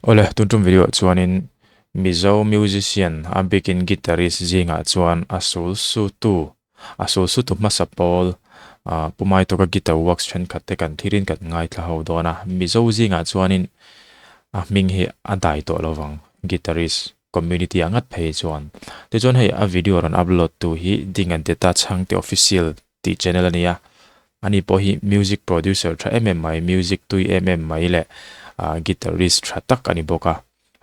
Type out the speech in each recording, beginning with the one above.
Awle, tun tum video ah chuanin Mizo musician, a bikin guitarist zingah chuan a sul sutu, a sul sutu hmasa pawl Pu Maitawka guitar works thenkhat te kan thirin kan ngaithla ho dawn a. Mizo zingah chuanin a hming hi a dai tawh lovang guitarist community ah ngat phei chuan. Tichuan hei a video rawn upload tu hi Dinga Deta Chhangte Official tih channel a ni a, ani pawh hi music producer tha em em mai, music tui em em mai leh guitarist tha tak a ni bawk a,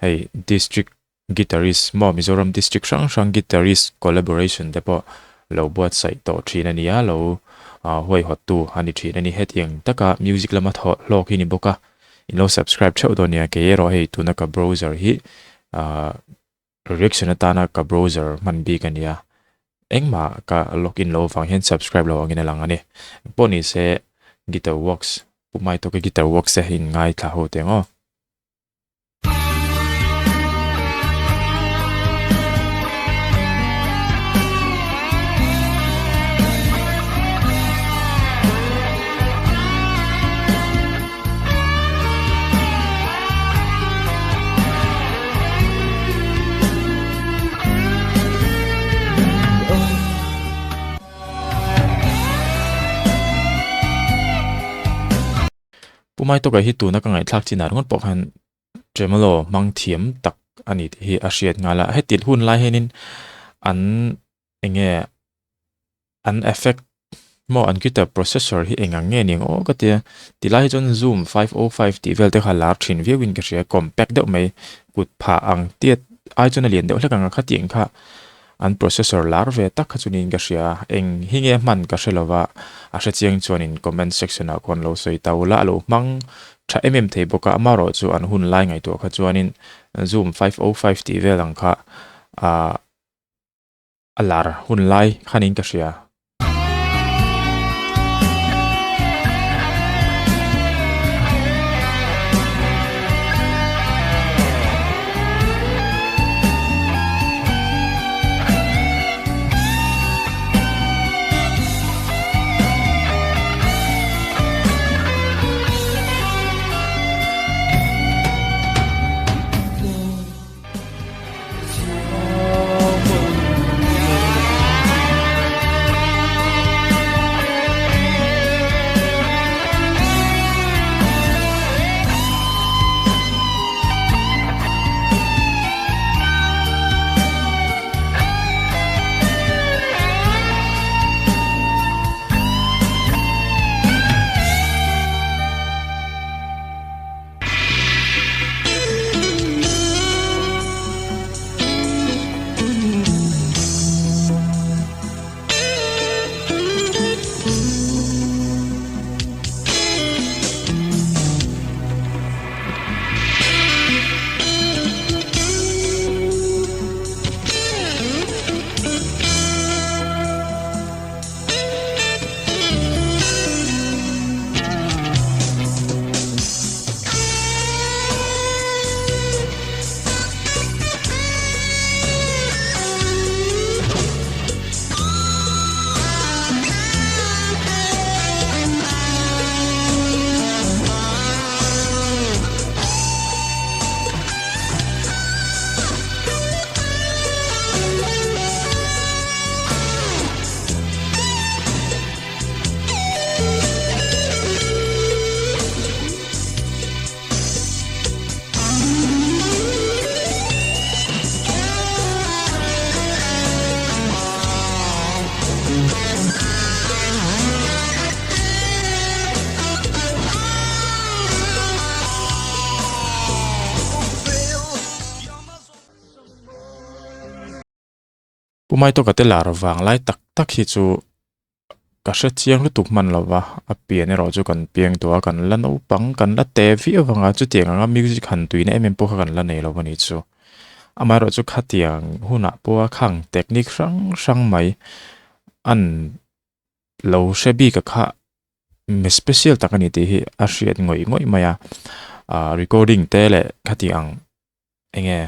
hei district guitarist maw Mizoram district hrang hrang guitarist collaboration te pawh lo buatsaih tawh thin a ni a, lo huaihawt tu a ni thin a ni, hetiang taka music lama thawh hlawk hi ni bawk a, in lo subscribe theuh dawn nia, kei erawh hei tuna ka browser hi Reaction atana ka browser hman bik a nia, engmah ka login loh avang hian subscribe lo angin a lang a ni. Engpawh ni se Guitar Works, Pu Maitawka Guitar Works te in ngaithla ho teh ang aw. Pu Maitawka hi tuna ka ngaihthlak chinah ringawt pawh khan tremolo hmang thiam tak a ni tih hi a hriat nghal a, heti hun lai hianin an eng nge An effect maw an guitar processor hi eng ang nge ni ang aw ka tia tilai hi chuan zoom 505 tih vel te kha lar thin viau in ka hria compact deuh mai kut phah ang tiat ai chuan a lian deuh hlek ang a khatiang kha an processor lar ve tak kha chu niin ka hria eng hi nge hman ka hre lova a hre chiang chuan in comment section ah khawn lo sawi ta ula a lo hmang tha em em thei bawk a amaherawh chu an hun lai ngaihtuah kha chuanin zoom 505 tih vel ang kha ah A lar hun lai khanin ka hria. Pu Maitawka te lar vang lai tak tak hi chu ka hre chiang lutuk hman lo va, a pian erawh chu kan piang tawh a, kan la naupang kan la te viau vang a, chutiang anga music han tuina em em pawh kha kan la nei lo a ni chu. Amaherawh chu khatiang hunah pawha khang technique hrang hrang mai an lo hre bik a kha mi special tak a ni tih hi a hriat ngawih ngawih mai a, ah recording te leh khatiang ang enge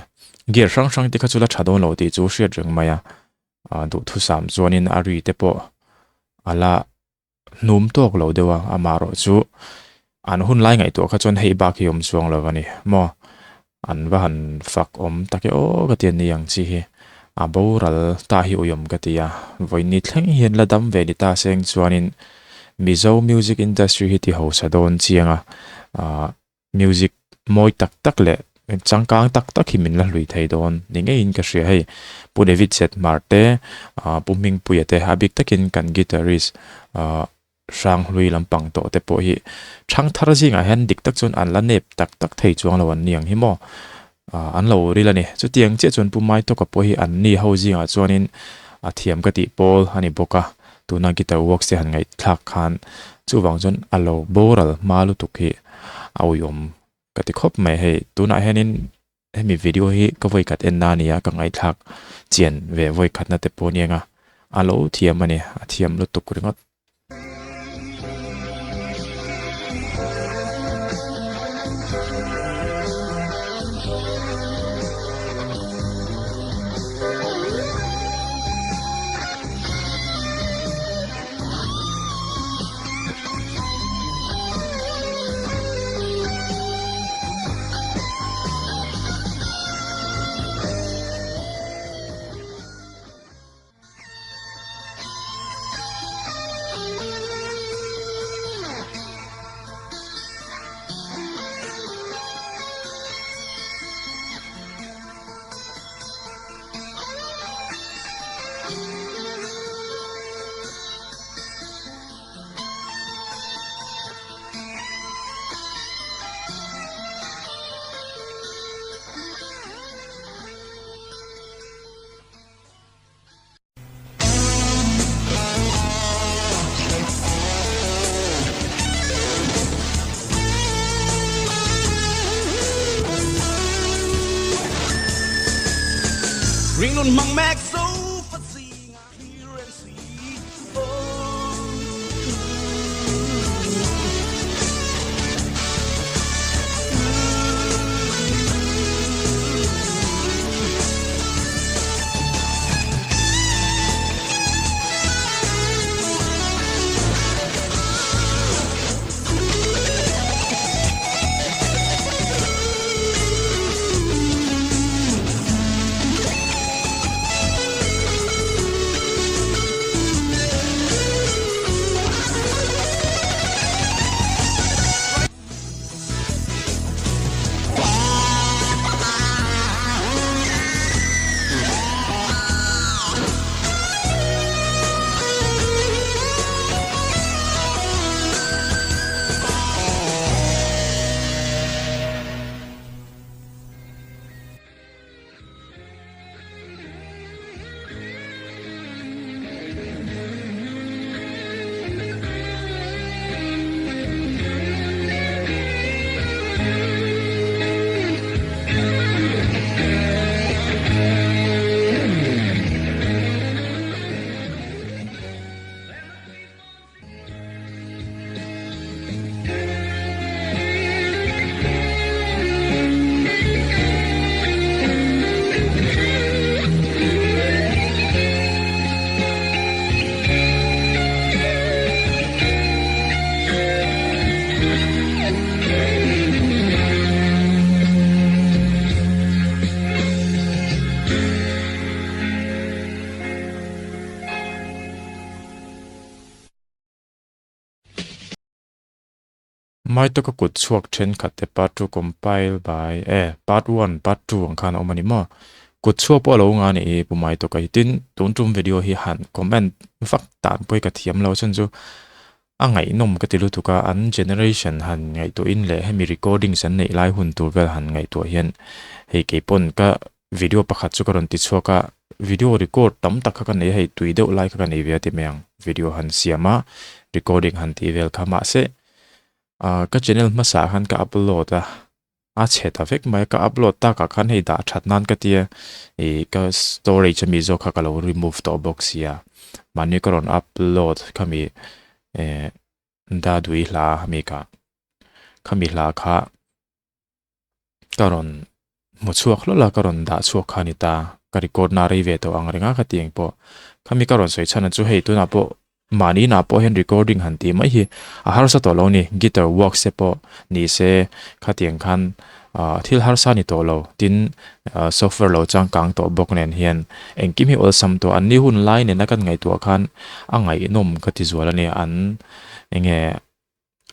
gear hrang hrang te kha chu la tha dawn lo tih chu hriat reng mai a ah duhthusam chuanin a ri te pawh a la hnum tawk lo deuh a amaherawh chu an hun lai ngaihtuah kha chuan hei bak hi awm chuang lo a ni maw. An va han fak awm tak e aw ka ti a ni ang chi hi a boral ta hi uiawm ka ti a, vawiin ni thleng hian la dam ve ni ta seng chuanin Mizo music industry hi ti hausa dawn chiang a, ah music mawi tak tak leh changkang tak tak hi min la hlui thei dawn ni ngeiin ka hria hei Pu David Zethmar te ah Pu Hmingpuia te a bik takin kan guitarist ah Hranghlui lampang tawh te pawh hi thangthar zingah hian dik tak chuan an la nep tak tak thei chuang lo an ni ang hi maw? Aah an lo ril a ni. Chutiang chiah chuan Pu Maitawka pawh hi an ni ho zingah chuanin a thiam ka tih pawl a ni bawk a, tuna guitar works te han ngaihthlak khan chuvang chuan a lo boral hma lutuk hi a uiawm ka ti khawp mai. Hei tunah hianin hemi video hi ka vawi khat en na a ni a, ka ngaihthlak chian ve vawi khatna te pawh a ni ang a, a lo thiam a ni, a thiam lutuk ringawt. Maitawka kut chhuak thenkhat te part 2 compile by e part 1 part 2 ang khan a awm a ni maw kut chhuak pawh a lo nga a nih hi pu Maitawka hi tin tun tum video hi han comment vak tan pawh hi ka thiam lo chhan chu a ngaihnawm ka ti lutuk a an generation han ngaihtuahin leh hemi recordings an neih lai hun tur vel han ngaihtuah hian hei keipawn ka Video pakhat chu ka rawn ti chhuak a, video record tam tak kha ka nei a, hei tui deuh lai kha ka nei ve a ti mai ang, video han siam a, recording han tih vel kha mahse ah ka channel hmasa ah khan ka upload a, a chhe ta vek mai a, ka upload takah khan hei dah that nan ka tia ih ka storage ami zawk kha ka lo remove tawh bawk sia, mahni ka rawn upload khami eh Dadui hla ami kha, khami hla kha. Ka rawn hmu chhuak hlawlh a, ka rawn dah chhuak kha a ni ta. Ka record na rei ve tawh ang reng a ka ti eng pawh. Khami ka rawn sawi chhan a chu hei tunah pawh mahni inah pawh hian recording han tih mai hi a harsa tawh lo a ni. Guitar works te pawh ni se khatiang khan Ahh thil harsa a ni tawh lo tin ahh software lo changkang tawh bawk nen hian engkim hi awlsam tawh an ni hun lai nena kan ngaihtuah khan a ngaihnawm ka ti zual a ni an eng nge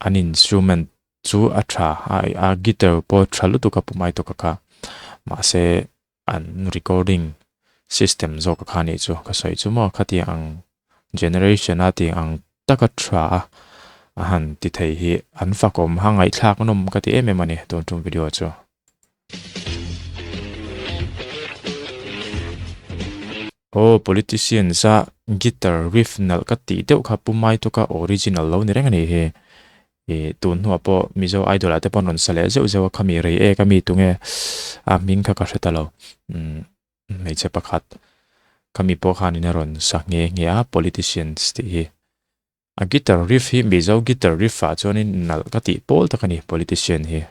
an instrument chu a tha a a guitar pawh tha lutuk a pu mai tawk a kha mahse an recording system zawk kha nih chu ka sawi chu maw khatiang ang generation a tih ang taka tha a a han ti thei hi an fakawm ha ngaihthlak nawm ka ti em em a ni tun tum video chu. Aw politicians a guitar riff nalh ka tih deuh kha pu mai tawka original lo ni reng a nih hi. Ih tun hnuah pawh Mizo idol ah te pawh an rawn sa leh zeuh zeuh a khami rei ek a mi tunge a hming kha ka hre ta lo umm hmeichhe pakhat khami pawh khanin a rawn sa nghe nghe a politicians tih hi a guitar riff hi Mizo guitar riff ah chuanin nalh ka tih pawl tak a ni politician hi.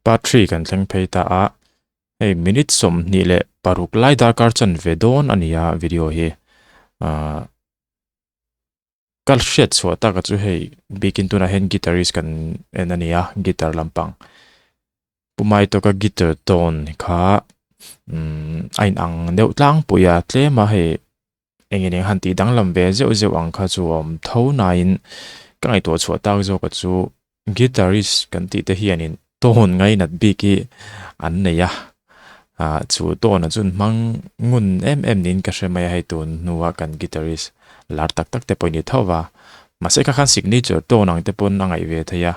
Part 3 kan thleng phei ta a, hei minute 26 lai darkar chanve dawn a ni a video hi. Ahh ka hriat chhuah tak a chu hei bikin tunah hian guitarist kan en a ni a, guitar lampang. Pu Maitawka guitar tone kha umm a inang deuh tlangpui a, tlem a hei eng eng han tih danglam ve zeuh zeuh ang kha chu a awm tho nain ka ngaihtuah chhuah tak zawk a chu guitarist kan tih te hianin tone ngainat bik hi an nei a ah chu tone ah chuan hmang ngun em em niin ka hre mai a hei tun hnua kan guitarist lar tak tak te pawh a ni tho va mahse kha khan signature tone ang te pawn a ngaih ve thei a.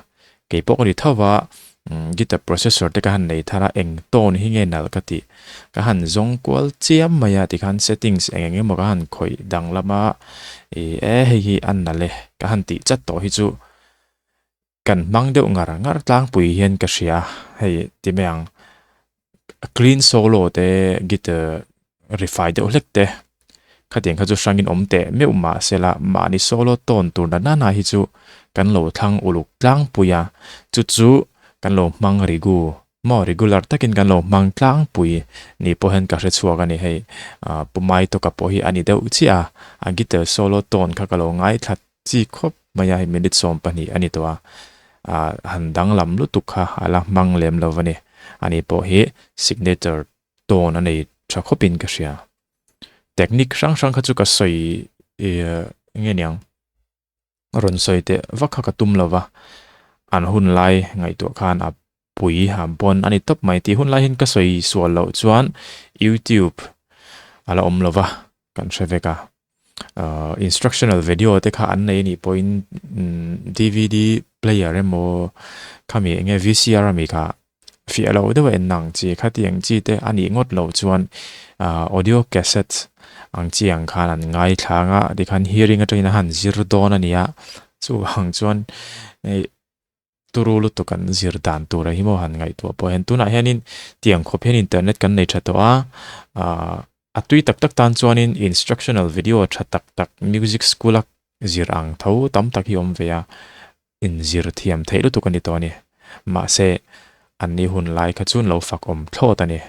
Kei pawh ka ni tho va, guitar processor te ka han nei thar a, eng tone hi nge nalh ka tih ka han zawng kual chiam mai a tikhan settings eng eng emaw ka han khawih danglam a, ih e hei hi a nalh e ka han tih chat tawh hi chu kan hmang deuh ngar ngar tlangpui hian ka hria hei ti mai ang clean solo te guitar ri fai deuh hlek te khatiang kha chu hrangin awm teh meuh mah sela mahni solo tawn tur na nana hi chu kan lo thlang uluk tlangpui a chu chu kan lo hmang rigu maw regular takin kan lo hmang tlangpui ni pawh hian ka hre chhuak a ni hei ah pu mai tawka pawh hi a ni deuh chiah a a guitar solo tone kha ka lo ngaithla chi khawp mai a hei minute 12 a ni tawh a ah han danglam lutuk kha a la hmang lem lo a ni ani pawh hi signature tawn a nei tha khawpin ka hria. Technique hrang hrang kha chu ka sawi ih nge niang rawn sawi teh vak kha ka tum lo va, an hun lai ngaihtuah khan a pui a bawn a ni tawp mai tih hun lai hian ka sawi sual loh chuan youtube a la awm lo va kan hre vek a, ahh instructional video te kha an nei anih pawhin dvd player emaw khami eng nge vcr ami kha fiah loh deuh a en ang chi khatiang chi te a nih ngawt loh chuan ah audio cassette ang chi ang khan an ngaithla ang a tikhan hearing atangin a han zir dawn a ni a chuvang chuan hei turu lutuk an zir dan tur a hi maw han ngaihtuah pawh hian tunah hianin tiang khawp hian internet kan nei tha tawh a ah a tui tak tak tan chuanin instructional video tha tak tak music school a zir ang tho tam tak hi a awm ve a. Inzir thiam theih lutuk a ni tawh a ni. Mahse, anni hun lai kha chuan lo fak awm thlawt a ni.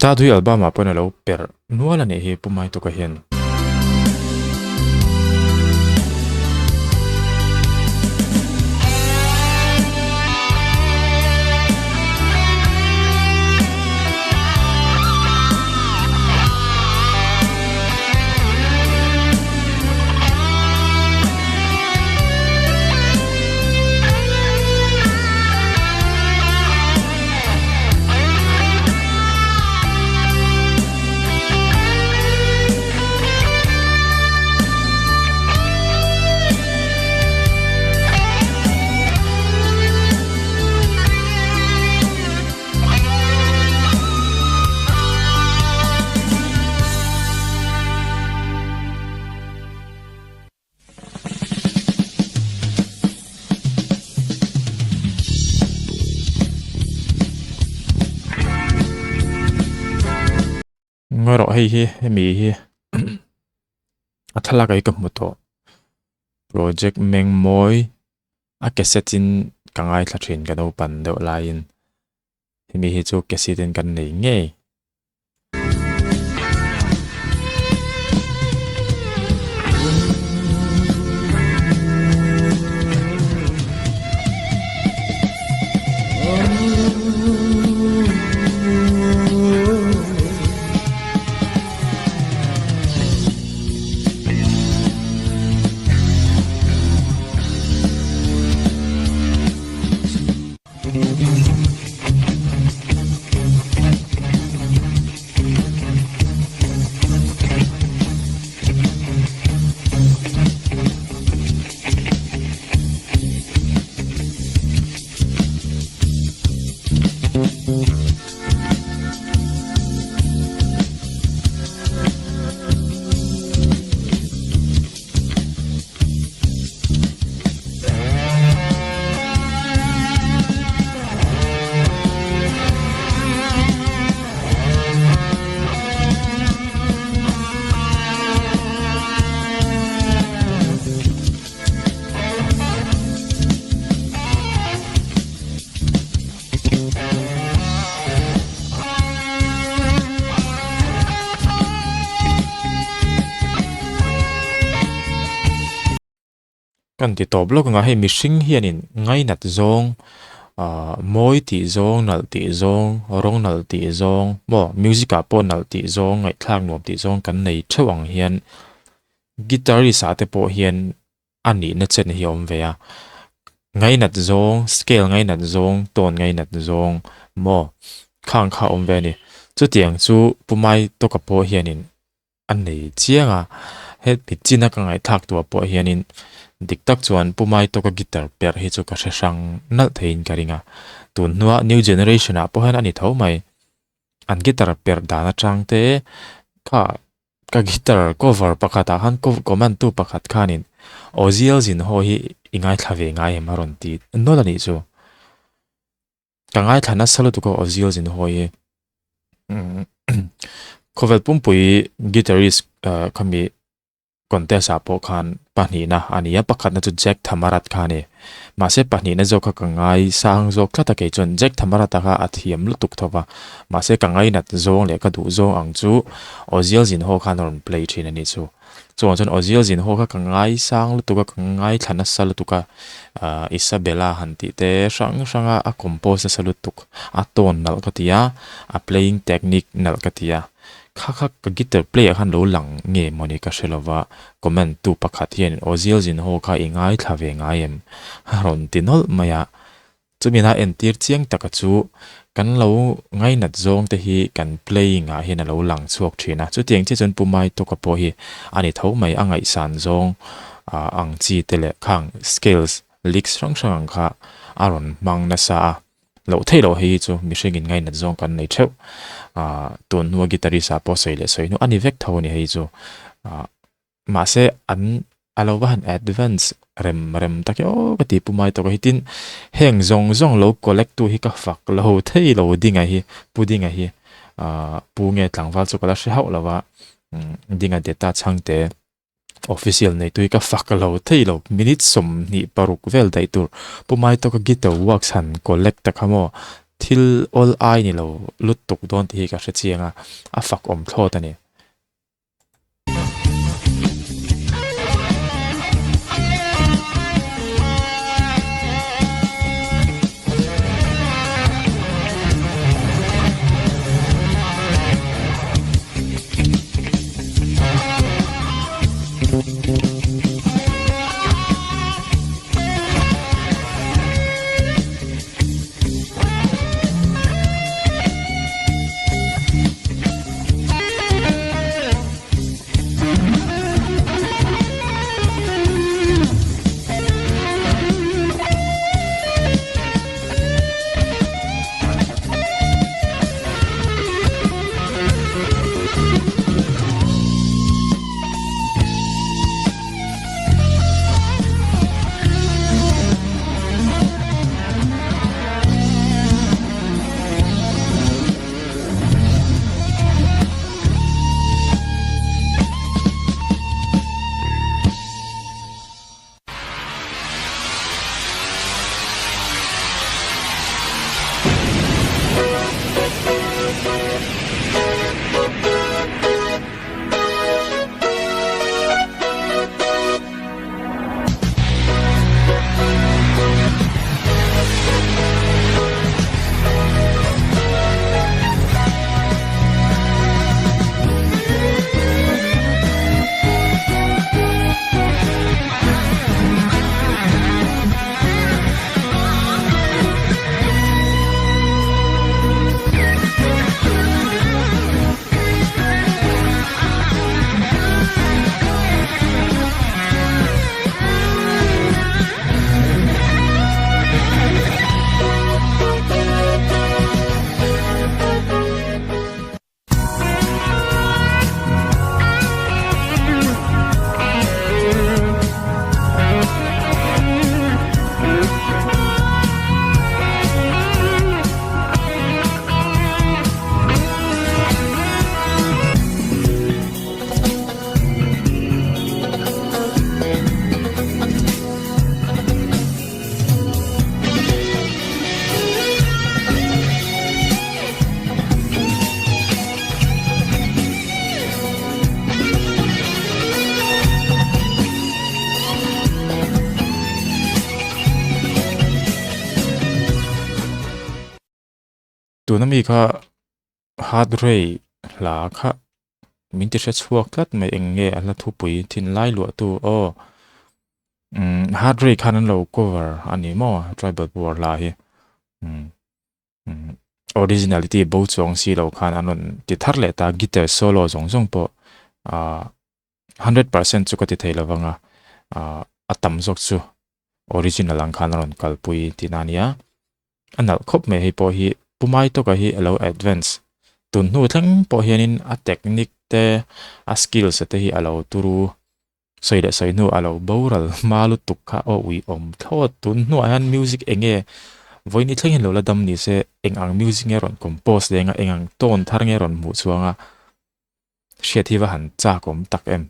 Dadui album ah pawhin a lo perh nual a nih hi Pu Maituka hian. Ngawi rawh hei hi hemi hi a thlalak ah hi ka hmu tawh. Project Mengmawi a cassette in ka ngaithla thin ka naupan deuh laiin hemi hi chu cassette in kan nei ngei. Kan ti tawp lawk anga hei mihring hianin ngainat zawng ah mawi tih zawng nalh tih zawng rawng nalh tih zawng maw music ah pawh nalh tih zawng ngaihthlak nuam tih zawng kan nei theuh ang hian guitarist ah te pawh hian a nihna chen hi a awm ve a, ngainat zawng, scale ngainat zawng, tone ngainat zawng maw khang kha a awm ve a ni. Chutiang chu Pu Mai Tawka pawh hianin a nei chiang a, heti china ka ngaihthlak tuah pawh hianin dik tak chuan Pu Mai Tawka guitar perh hi chu ka hre hrang nalh theiin ka ring a, tun hnua new generation ah pawh hian a ni tho mai. An guitar perh dan atang te kha Ka guitar cover pakhatah khan comment tu pakhat khanin Oziel Zinho hi i ngaithla ve ngai em a rawn ti nawlh a nih chu. Ka ngaithla nasa lutuk a Oziel Zinho hi. Khawvel pumpui guitarist khami contest ah pawh khan pahnihna a ni a, pakhatna chu Jack Thamarat kha a ni. Mahse pahnihna zawk kha ka ngai sang zawk tlat a kei chuan Jack Thamarata kha a thiam lutuk tho va, mahse ka ngainat zawng leh ka duh zawng ang chu Oziel Zinho khan a rawn play thin a nih chu. Chuvang chuan Oziel Zinho kha ka ngai sang lutuk a, ka ngaithla nasa lutuk a, ahh Isabella han tih te hrang hrang a a compose nasa lutuk, a tone nalh ka ti a, a playing technique nalh ka ti a. Kha kha ka guitar play ah khan lo lang nge mawni ka hre lova, comment tu pakhat hian Oziel Zinho kha i ngaithla ve ngai em? a rawn ti nawlh mai a, chumi na entir chiang taka chu kan lo ngainat zawng te hi kan playing ah hian a lo lang chhuak thin a, chutiang chiah chuan Pu Mai Tawka pawh hi a ni tho mai, a ngaihsan zawng ang chi te leh khang scales licks hrang hrang ang kha a rawn hmang nasa a. Loh theih loh hei hi chu mihringin ngainat zawng kan nei theuh. Aaa tun hnua guitarist ah pawh sawi leh sawi hnu a ni vek tho a ni hei chu. Aaa mahse an a lo va han advance rem rem tak e aw ka ti pu mai tawk a hi tin heng zawng zawng lo collect tu hi ka fak lo thei lo dinga hi pu dinga hi aaa pu nge tlangval chu ka la hre hauh lo va umm dinga data chhangte. Official nei tui ka fak lo thei lo minute 26 vel daih tur Pu Maitawka guitar works han collect ta kha maw thil awl ai ni lo lutuk dawn tih hi ka hre chiang a a fak awm thlawt a ni. Tuna mi kha Hard Ray hla kha min ti hre chhuak tlat mai eng nge a hla thupui thinlai luahtu aw umm Hard Ray khan an lo cover a ni maw Tribal Power hla hi umm umm originality bo chuang si lo khan an rawn ti thar leh ta guitar solo zawng zawng pawh ah 100% chu ka ti thei lovang a, a tam zawk chu original ang khan a rawn kalpui tihna a nia. A nalh khawp mai hei pawh hi Pu Maitawka hi a lo advance tun hnu thleng pawh hianin a technique te a skills te hi a lo turu sawi leh sawi hnu a lo boral hma lutuk kha aw uiawm thlawt tun hnuah hian music eng nge vawiin i thleng hian lo la dam ni se eng ang music nge rawn compose leng a eng ang tone thar nge rawn hmuh chhuang a. Hriat hi va han chak awm tak em.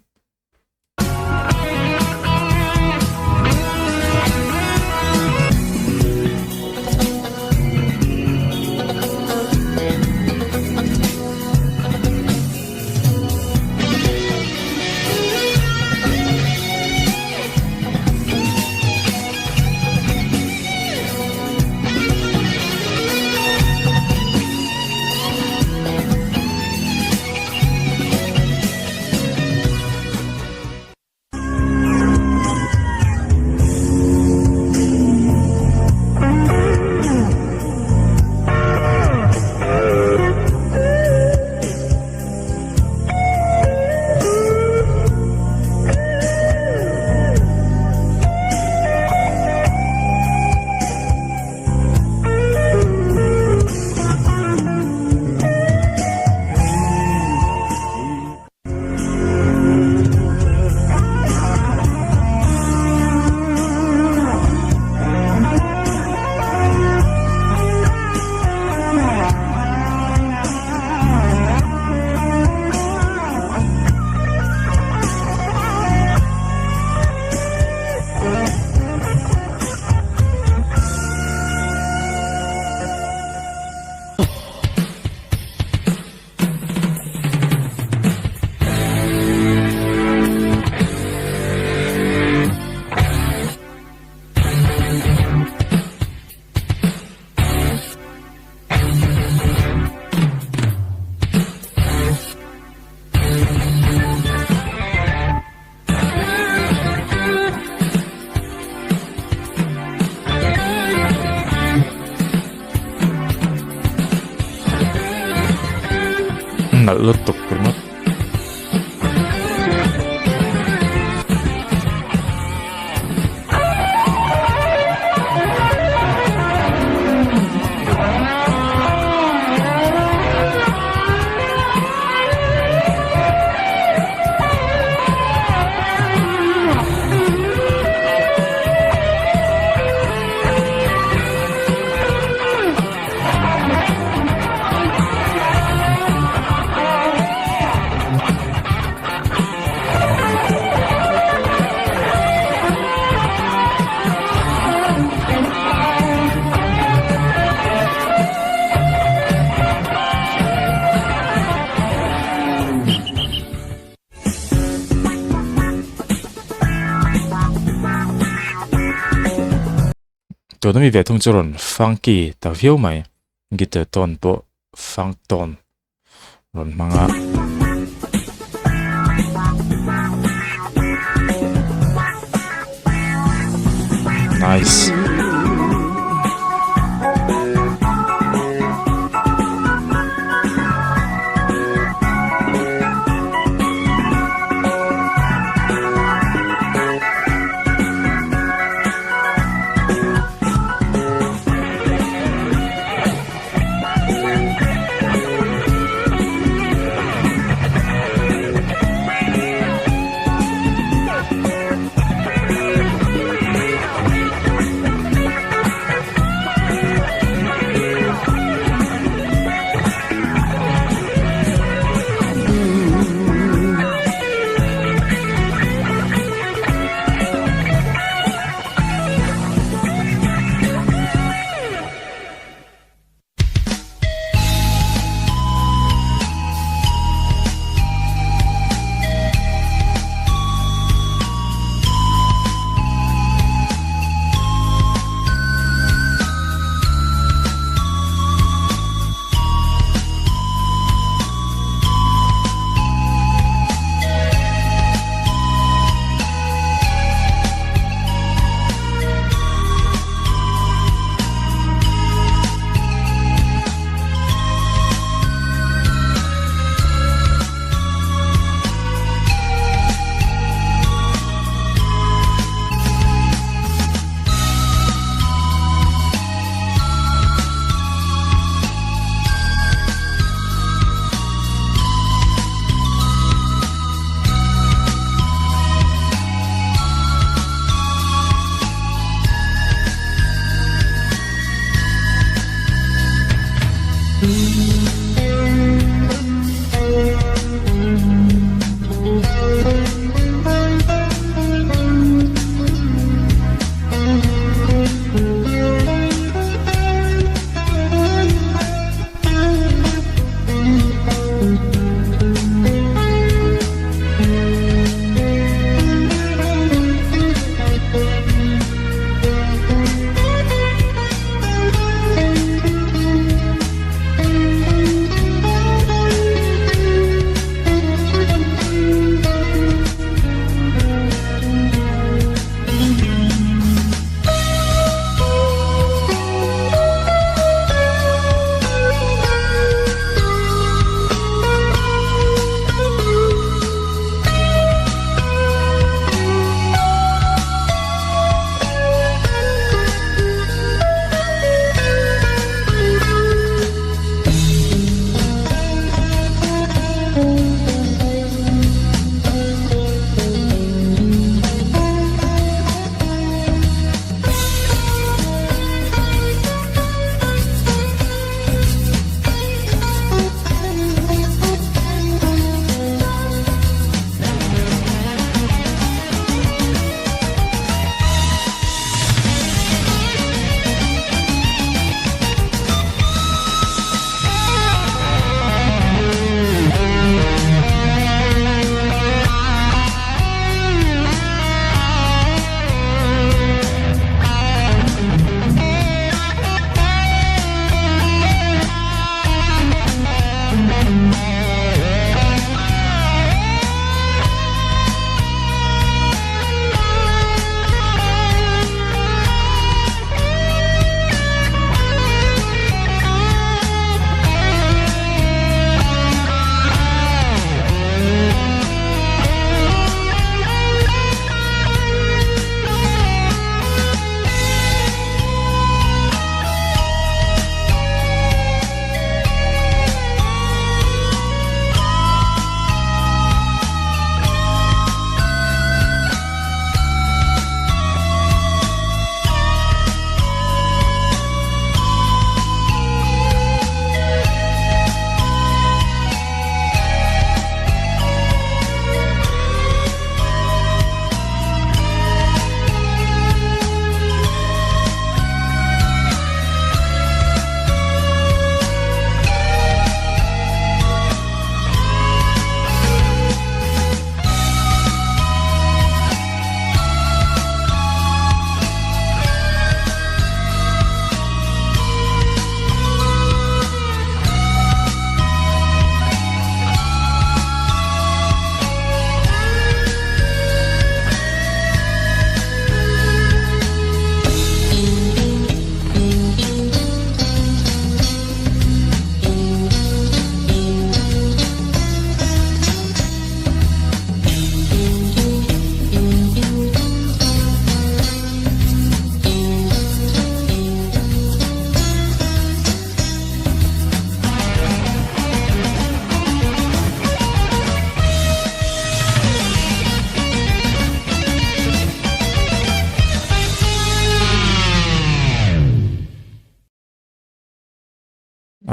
Nalh lutuk ringawt. Tuna mi ve thung chu rawn funky ta viau mai guitar tone pawh funk tone rawn hmang a. Nice.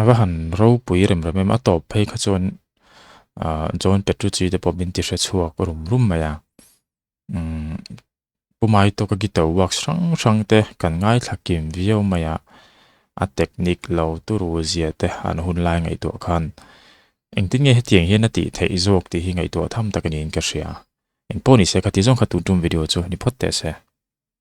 A va han ropui rem rem em a tawp phei kha chuan ah John Petrucci te pawh min ti hre chhuak rum rum mai a umm Pu Maitawka guitar works hrang hrang te kan ngaithla kim viau mai a a technique lo turu zia te an hun lai ngaihtuah khan engtin nge hetiang hian a tih theih zawk tih hi ngaihtuah tham tak a niin ka hria. Engpawh ni se kha ti zawng kha tun tum video chu ni phawt teh se.